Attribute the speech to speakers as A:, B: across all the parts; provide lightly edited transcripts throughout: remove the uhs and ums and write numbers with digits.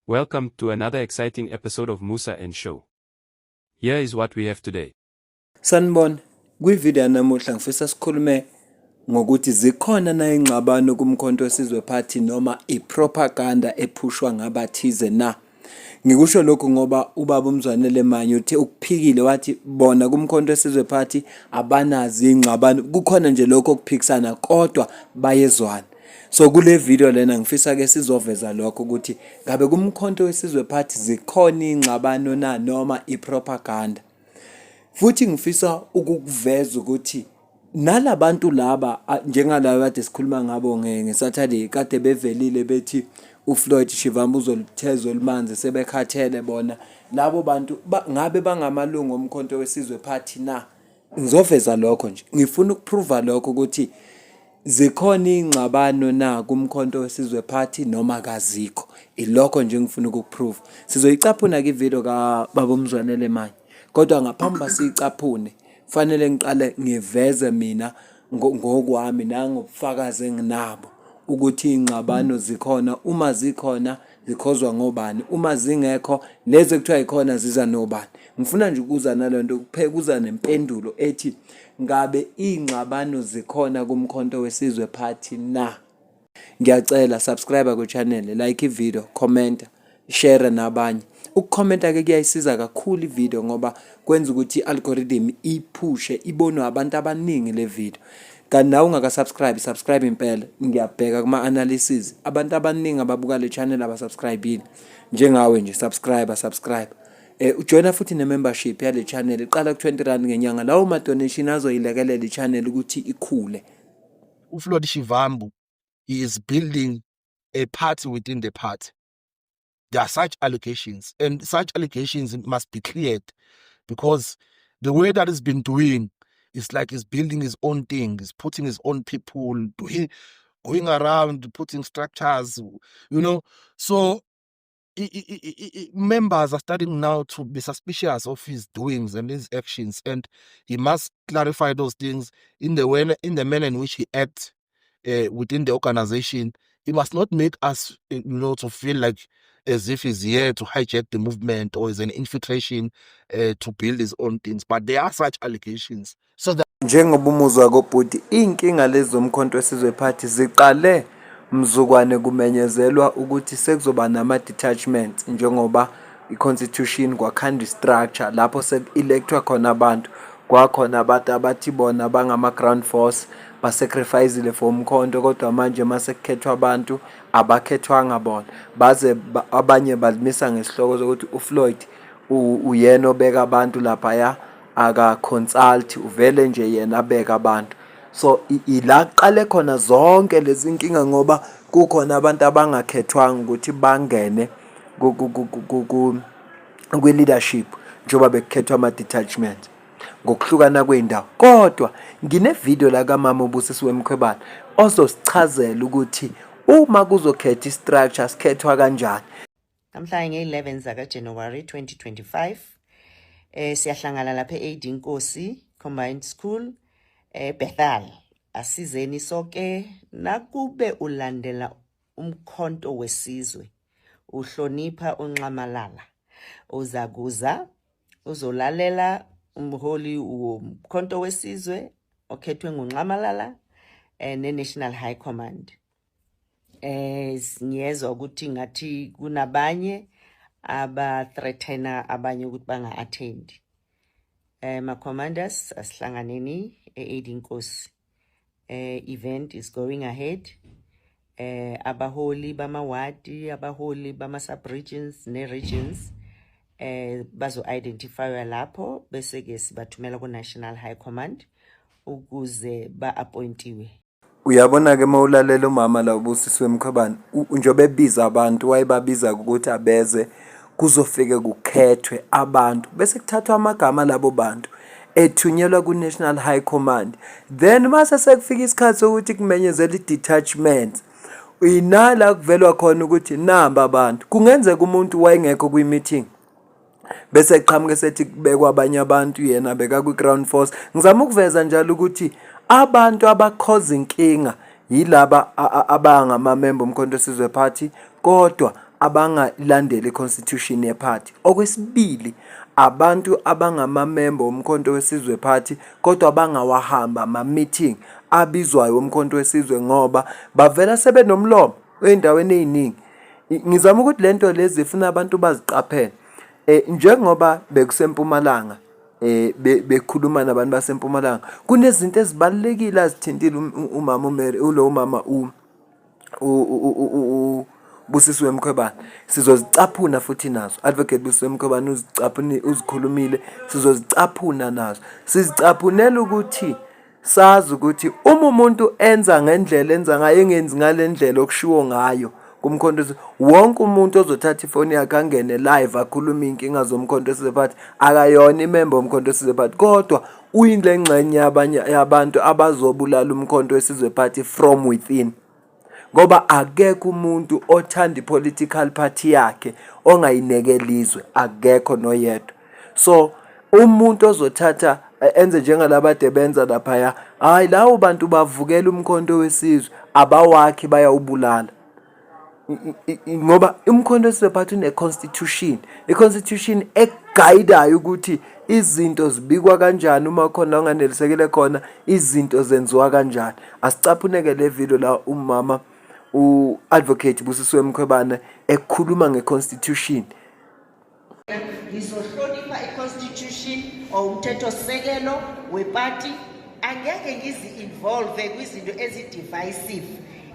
A: Welcome to another exciting episode of Musa and Show. Here is what we have today.
B: Sanibona, kwividiyo yanamuhla ngifisa sikhulume ngokuthi zikhona na ingxabano kuMkhonto weSizwe Party noma ipropaganda ephushwa ngabathize na. Ngikusho lokhu ngoba ubaba uMzwanele Manyi uthe ukuphikile wathi bona kuMkhonto weSizwe Party abanazi ingxabano, kukhona nje lokho okuphikisana kodwa bayezwana. So kule video lena ngifisa ke sizoveza lokho ukuthi ngabe kuMkhonto weSizwe Party zikhona ingxabano na noma ipropaganda. Futhi ngifisa ukukuveza ukuthi nalabantu laba njengalaba kade sikhuluma ngabo ngeSaturday kade bevelile bethi uFloyd Shivambu uzolutheza olumanzi, sebekhathele bona labo bantu, ngabe bangamalungu oMkhonto weSizwe Party na? Ngizoveza lokho nje, ngifuna ukuprova lokho ukuthi zikhona iy'ngxabano na kuMkhonto weSizwe Party noma kazikho. Ilokho nje engifuna ukukuprova. Sizoyicaphuna-ke ividiyo kababa uMzwanele Manyi, kodwa ngaphambi uba siyicaphune kufanele ngiqale ngiveze mina ngokwami nangobufakazi enginabo ukuthi iy'ngxabano zikhona, uma zikhona zikhozwa ngobani, uma zingekho lezi ekuthiwa yikhona ziza nobani. Ngifuna nje ukuza nale nto kuza nempendulo ethi ngabe iy'ngxabano zikhona kuMkhonto weSizwe Party na? Ngiyacela subscribe kwi-channel, like i-video, commenta, share nabanye. Ukukhomenta-ke kuyayisiza kakhulu i-video ngoba kwenza ukuthi i-algorithm iphushe ibonwe abantu abaningi le video. Kanti nawe ungaka-subscribe, subscribe impela. Ngiyabheka kuma-analysis, abantu abaningi ababuka le channel abasubscribe-ile. Njengawe nje subscribe, subscribe. Ujoyina futhi ne-membership yale channel, iqala ku-20 rand ngenyanga. Lawo ma-donation azoyilekelela i-channel ukuthi ikhule.
C: UFloyd Shivambu, he is building a party within the party. There are such allegations, and such allegations must be cleared because the way that he's been doing is like he's building his own thing, he's putting his own people, doing, going around, putting structures. So members are starting now to be suspicious of his doings and his actions, and he must clarify those things in the way, in the manner in which he acts within the organization. He must not make us to feel like as if he's here to hijack the movement or is an infiltration to build his own things. But there are such allegations. So that
B: Njengoba umuzwa kobhuti, iy'nkinga lezi zoMkhonto weSizwe Party ziqale mzukwane kumenyezelwa ukuthi sekuzoba nama-detachments, njengoba i-constitution kwakhanda i-structure lapho seku-elect-wa khona abantu. Kwakhona abantu abathi bona bangama-ground force, basacrifice-ile for uMkhonto, kodwa manje mase kukhethwa abantu abakhethwanga bona. Baze abanye balimisa ngesihloko sokuthi uFloyd uyena obeka abantu laphaya, aka-consult, uvele nje yena abeke abantu. So ila kuqale khona zonke lezi nkinga ngoba kukhona abantu abangakhethwanga ukuthi bangene kwi-leadership njengoba bekukhethwa ama-detachment ngokuhlukana kwey'ndawo. Kodwa ngine-video la kamama uBusisiwe Mkhwebane ozosichazela ukuthi uma kuzokhetha i-structure sikhethwa kanjani.
D: Namhlanje nge-11 zakaJanuary 2025 siyahlangana lapha e-AD Nkosi Combined School eBethal. Asizeni sonke nakube ulandela uMkhonto weSizwe, uhlonipha uNxamalala, uzakuza uzolalela umholi woMkhonto weSizwe okhethwe nguNxamalala ne-National High Command. Ngiyezwa ukuthi ngathi kunabanye aba-threatena abanye ukuthi banga-attend. Ma commanders, asihlanganeni e-AD Nkosi. Event is going ahead. Abaholi bamawadi, abaholi bama sub-regions ne-regions bazo-identifywa lapho, bese ke sibathumela ku-National High Command ukuze ba-appointiwe.
B: Uyabona-ke uma ulalela umama la uBusisiwe Mkhwebane, njengoba ebiza abantu, wayebabiza ukuthi abeze kuzofike kukhethwe abantu, bese kuthathwa amagama alabo bantu ethunyelwa ku-National High Command. Then mase sekufika isikhathi sokuthi kumenyezelwe i-detachment, inala kuvelwa khona ukuthi namba abantu. Kungenzeka umuntu wayengekho kwi-meeting, bese eqhamuka esethi kubekwa abanye abantu, yena beka kwi-ground force. Ngizama ukuveza njalo ukuthi abantu abakhoza inkinga yilaba abangamamemba oMkhonto weSizwe Party kodwa abangalandeli i-constitution ye-party. Okwesibili, abantu abangamamemba woMkhonto weSizwe Party kodwa abangawahamba ama-meeting abizwayo woMkhonto weSizwe ngoba bavela sebenomlomo ey'ndaweni ey'ningi. Ngizama ukuthi le nto lezi ifuna abantu baziqaphele. Njengoba bekuseMpumalanga bekhuluma nabantu baseMpumalanga, kunezinto ezibalulekile azithintile umama uMary, ulo umama Busisiwe Mkhwebane. Sizozicaphuna futhi nazo. Advocate Busisiwe Mkhwebane uzicaphuni uzikhulumile, sizozicaphuna nazo. Sizicaphunela ukuthi sazi ukuthi uma umuntu enza ngendlela enza ngayo engenzi ngale ndlela okushiwo ngayo kuMkhonto Wesizwe, wonke umuntu ozothatha ifoni yakhe angene live akhulume iy'nkinga zoMkhonto Wesizwe Party akayona imemba yoMkhonto Wesizwe Party kodwa uyile ngxenye yabanye yabantu abazobulala uMkhonto Wesizwe Party from within. Ngoba akekho umuntu othanda i-political party yakhe ongayinekela izwe, akekho noyedwa. So umuntu ozothatha enze njengalaba ade benza laphaya, hhayi lawo bantu bavukela uMkhonto Wesizwe, abawakhi bayawubulala. Ngoba uMkhonto Wesizwe Party une-constitution, i-constitution ekugayidayo ukuthi izinto zibikwa kanjani uma khona onganelisekile khona, izinto zenziwa kanjani. Asicaphuneke le video la umama u-Advocate Busisiwe Mkhwebane ekhuluma nge-constitution.
D: Ngizohlonipha i-constitution or umthethosisekelo wepati. Angeke ngizi-involve kwizinto ezi-divisive,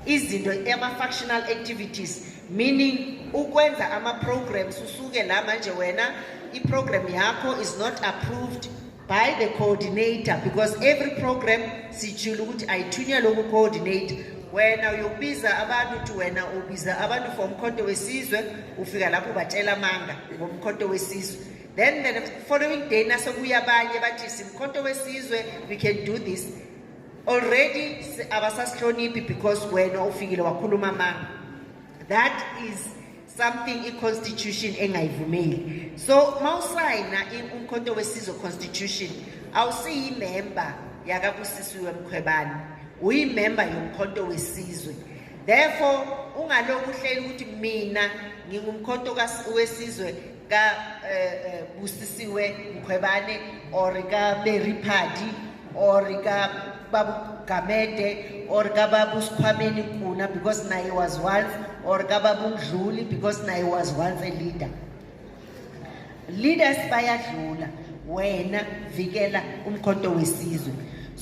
D: izinto ama-factional activities, meaning ukwenza ama-programs usuke la manje wena i-program yakho is not approved by the coordinator, because every program sijule ukuthi ayithunyelwe ku-coordinator. Wena uyokubiza abantu uthi wena ubiza abantu for uMkhonto Wesizwe, ufika lapho ubatshela amanga ngoMkhonto Wesizwe, then the following day nasekuya abanye bathi siMkhonto Wesizwe, we can do this already, abasasihloniphi because wena ufikile wakhuluma amanga. That is something i-constitution engayivumeli. So mawusayina uMkhonto Wesizwe constitution, awusiyimember yakaBusisiwe Mkhwebane, uyimember yoMkhonto Wesizwe. Therefore ungaloku uhleli ukuthi mina nginguMkhonto Wesizwe ka Busisiwe Mkhwebane or ka Mary Phadi or ka Babu Gamede or ka Babu Sikhwameni Nkuna because naye was once, or ka Babu Mdluli because naye was once a leader. Leaders bayadlula, wena vikela uMkhonto Wesizwe.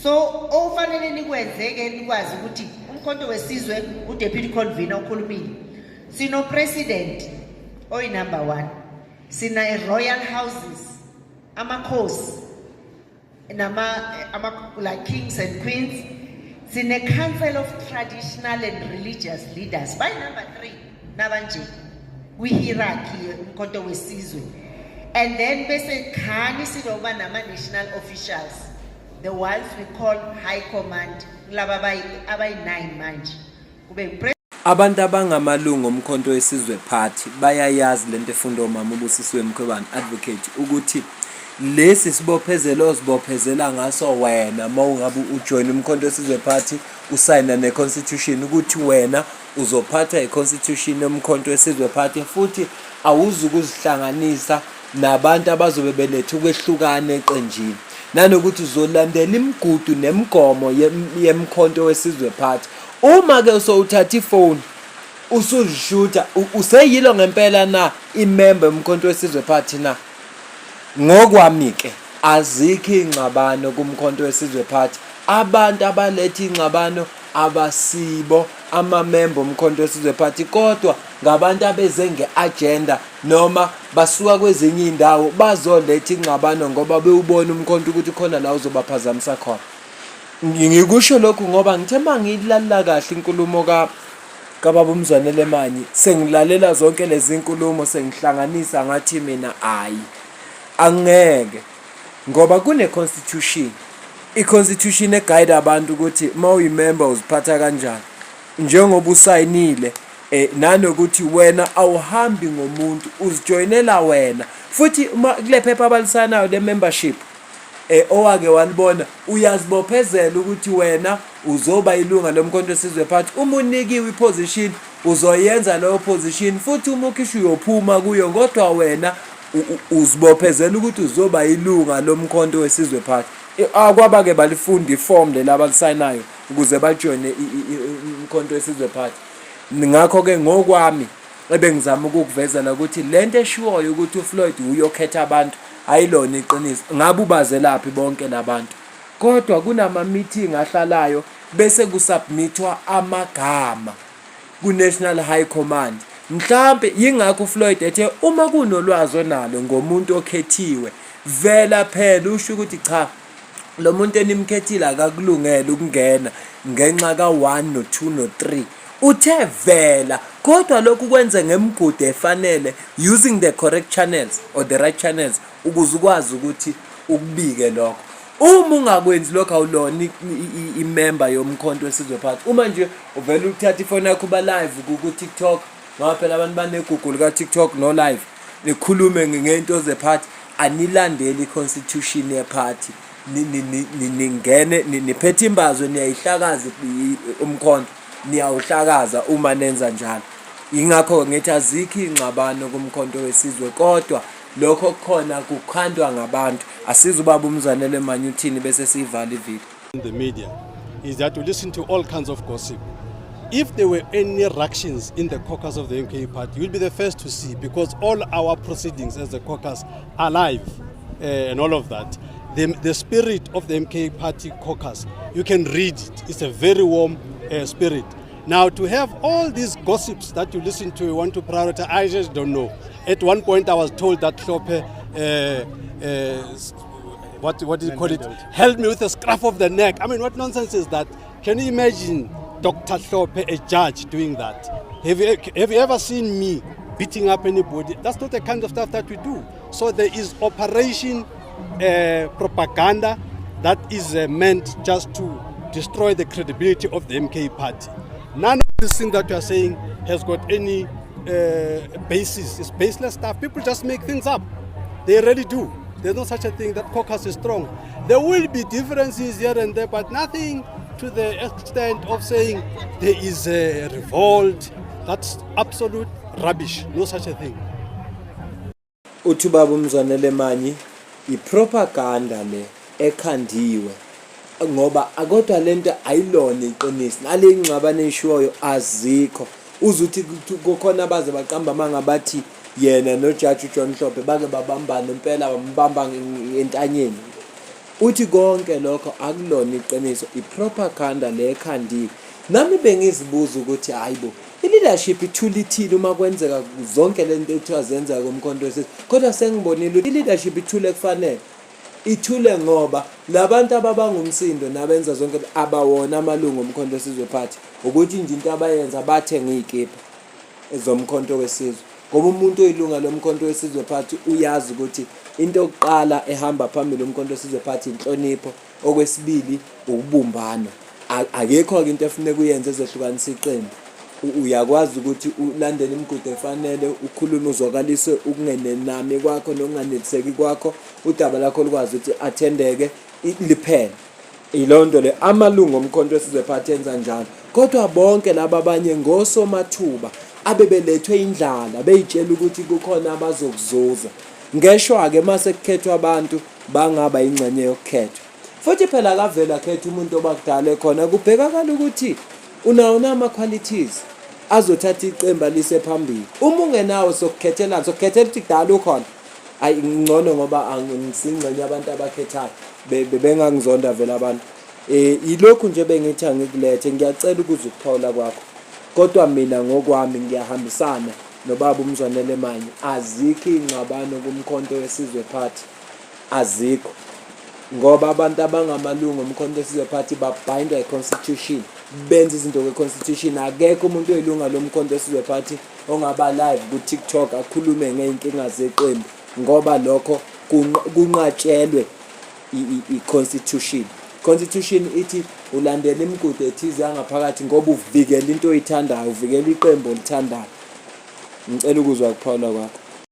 D: So ofanele nikwenzeke nikwazi ukuthi uMkhonto Wesizwe, uDeputy Convener ukhulumile, sino president oyi number 1, sina royal houses, amakhosi nama ama like kings and queens, sine council of traditional and religious leaders by number 3 nabanje kwi-hierarchy uMkhonto Wesizwe, and then bese khani sizoba nama-national officials, the ones we call high command, kulaba abayi-9 manje kube
B: Abantu abangamalungu oMkhonto weSizwe Party bayayazi lento efundwa umama uBusisiwe Mkhwebane Advocate ukuthi lesi sibophezelo ozibophezela ngaso wena uma ungabe ujoyina uMkhonto weSizwe Party, usayina ne-constitution ukuthi wena uzophathwa i-constitution yoMkhonto weSizwe Party futhi awuzukuzihlanganisa nabantu abazobe beletha ukwehlukana eqenjini, nanokuthi uzolandela imigudu nemigomo yeMkhonto weSizwe Party. Uma-ke usowuthatha ifoni usuzishutha, useyilo ngempela na imemba yoMkhonto weSizwe Party na? Ngokwami-ke azikho iy'ngxabano kuMkhonto weSizwe Party. Abantu abaletha iy'ngxabano abasibo amamemba oMkhonto weSizwe Party kodwa ngabantu abeze nge-agenda noma basuka kwezinye iy'ndawo bazoletha ingxabano ngoba bewubona uMkhonto ukuthi khona la uzobaphazamisa khona. Ngikusho lokhu ngoba ngithe uma ngiyilalela kahle inkulumo kababa uMzwanele Manyi, sengilalela zonke lezi nkulumo sengihlanganisa ngathi mina ayi angeke ngoba kune-constitution, i-constitution egayida abantu ukuthi uma uyimemba uziphatha kanjani njengoba usayinile, nanokuthi wena awuhambi ngomuntu, uzijoyinela wena. Futhi uma kule phepha abalisayinayo le-membership, owake walibona, uyazibophezela ukuthi wena uzoba ilunga loMkhonto Wesizwe Party. Uma unikiwe iposition, Uzoyenza leyo position futhi uma ukhishwa uyophuma kuyo kodwa wena uzibophezela ukuthi uzoba ilunga loMkhonto weSizwe Party. Akwaba-ke balifunda ifomu leli abalisayinayo ukuze bajoyine uMkhonto weSizwe Party. Ngakho-ke ngokwami ebengizama ukukuveza la ukuthi le nto eshiwoyo ukuthi uFloyd uyokhetha abantu ayilona iqiniso. Ngabe ubazelaphi bonke labantu? Kodwa kunama-meeting ahlalayo bese kusubmithwa amagama ku-National High Command. Mhlampe yingakho uFloyd ethe uma kunolwazi onalo ngomuntu okhethiwe vela phela usho ukuthi cha lo muntu enimkhethile akakulungele ukungena ngenxa ka-1 no-2 no-3. Uthe vela kodwa lokhu kwenze ngemigudu efanele using the correct channels or the right channels ukuze ukwazi ukuthi ukubike lokho. Uma ungakwenzi lokho awulona imember yoMkhonto weSizwe Party. Uma nje uvele uthatha ifoni yakho uba live ku-TikTok ngoba phela abantu banegugu lika-TikTok no live nikhulume ngento zephathi anilandeli i-constitution yephathi ningene niphethe imbazo niyayihlakaza umkhonto niyawuhlakaza uma nenza njalo. Yingakho-ke ngithi azikho iy'ngxabano kuMkhonto weSizwe kodwa lokho okukhona kukhandwa ngabantu. Asize ubaba uMzwanele Manyi uthini bese siyivala ivideo.
E: In the media is that we listen to all kinds of gossip. If there were any ructions in the caucus of the MK party, you'll be the first to see because all our proceedings as the caucus are live and all of that. The spirit of the MK party caucus, you can read it. It's a very warm spirit. Now, to have all these gossips that you listen to, you want to prioritize, I just don't know. At one point, I was told that Hlophe, what do you call it, held me with a scruff of the neck. I mean, what nonsense is that? Can you imagine Dr. Hlophe, a judge, doing that? Have you ever seen me beating up anybody? That's not the kind of stuff that we do. So there is operation propaganda that is meant just to destroy the credibility of the MK party. None of this thing that you are saying has got any basis. It's baseless stuff. People just make things up. They really do. There's no such a thing. That caucus is strong. There will be differences here and there, but nothing to the extent of saying there is a revolt. That's absolute rubbish. No such a thing.
B: Uthi ubaba uMzwanele Manyi i-propaganda le ekhandiwe ngoba kodwa lento ayilona iqiniso nale ngxabano eshiwoyo azikho uze uthi kukhona abaze baqamba amanga bathi yena nojaji uJohn Hlophe bake babambana impela bambamba entanyeni. Uthi konke lokho akulona iqiniso i-propaganda le ekhandiwe. Nami bengizibuza ukuthi hayi bo i-leadership ithule ithini uma kwenzeka zonke le nto ekuthiwa zenzeka kuMkhonto weSizwe kodwa sengibonile ukuthi i-leadership ithule kufanele ithule ngoba labantu ababanga umsindo nabenza zonke abawona amalungu oMkhonto weSizwe Party ukuthi nje into abayenza bathenga iy'kibha zoMkhonto weSizwe ngoba umuntu oyilunga loMkhonto weSizwe Party uyazi ukuthi into yokuqala ehamba phambili uMkhonto weSizwe Party inhlonipho okwesibili ukubumbana. Akekho-ke into efuneka uyenze ezohlukanisa iqembu. Uyakwazi ukuthi ulandele imigudu efanele, ukhulume uzwakalise ukungenenami kwakho nokunganeliseki kwakho, udaba lakho lukwazi ukuthi athendeke liphele. Yileyo nto le amalungu oMkhonto weSizwe Party enza njalo. Kodwa bonke laba abanye ngosomathuba abebelethwe indlala bey'tshela ukuthi kukhona abazokuzuza. Ngeshwa-ke uma sekukhethwa abantu bangaba yingxenye yokukhethwa. Futhi phela akavele akhethe umuntu obakudala ekhona kubhekakala ukuthi unawo na ama-qualities azothatha iqembu alise phambili. Uma ungenawo sokukhethelani, sokukhethela ukuthi kudala ukhona. Ayi ngcono ngoba angisingxenye abantu abakhethayo bengangizonda vele abantu. Eh yilokhu nje bengithi angikulethe ngiyacela ukuza ukuphawula kwakho. Kodwa mina ngokwami ngiyahambisana nobaba uMzwanele Manyi azikho iy'ngxabano kuMkhonto weSizwe Party. Azikho. Ngoba abantu abangamalungu oMkhonto weSizwe Party babhayindwa i-constitution, benza izinto kwe-constitution. Akekho umuntu oyilunga loMkhonto weSizwe Party ongaba live ku-TikTok akhulume ngey'nkinga zeqembu ngoba lokho kunqatshelwe i-constitution. Constitution ithi ulandela imigudu ethize yangaphakathi ngoba uvikela into oyithandayo, uvikela iqembu olithandayo. Ngicela ukuzwa ukuphawula kwakho.